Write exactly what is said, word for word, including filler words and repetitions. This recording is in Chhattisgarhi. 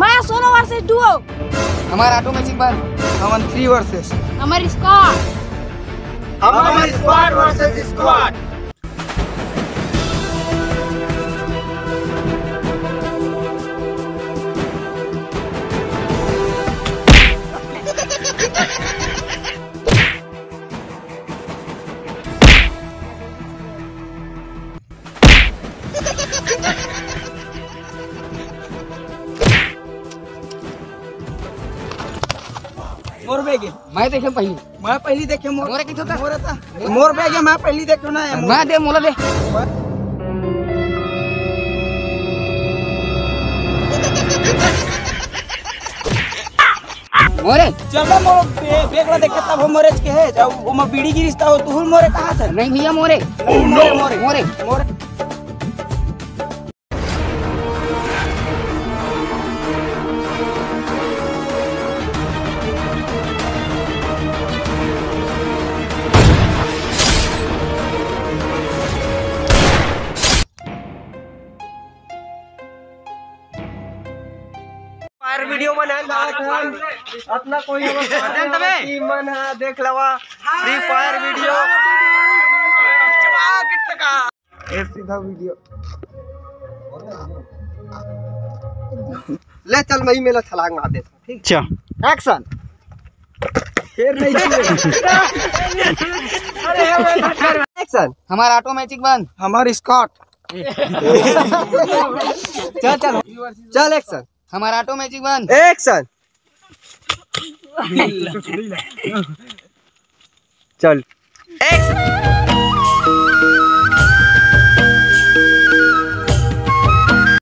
मैं सोलो वर्सेस डुओ। हमार ऑटो मैजिक बंद। हमन थ्री वर्सेस। हमार स्क्वाड। हमन स्क्वाड वर्सेस स्क्वाड। मोर बैग हे। मैं देखे पहली। मैं पहली देखे मोर। मोरे किथे था? मोर था। मोर बैग हे, मैं पहली देखे ना हे, मोर। मैं दे, मोला दे। मोरे। चल बे, मोर बे-, बैग ला देखे तब हो मोरे के हे। जब ओमा बीड़ी गिरिस त हो, तू मोरे कहा से? नहीं भैया, मोरे। मोरे, मोरे। मोरे। मोरे। फायर वीडियो बनाए ला हन। अतना कोई हमर बदन तबे। की मन हा देख लवा फ्री फायर वीडियो। ये सीधा वीडियो। ले चल, मैं मेला छलांग मार देता हूँ, ठीक? अच्छा। एक्शन। फिर नहीं छुए। एक्शन। हमार ऑटो मैजिक बंद। हमार स्कॉट। चल, चल। चल, एक्शन। हमार ऑटो मैजिक बंद। एक्शन। चल। एक्शन।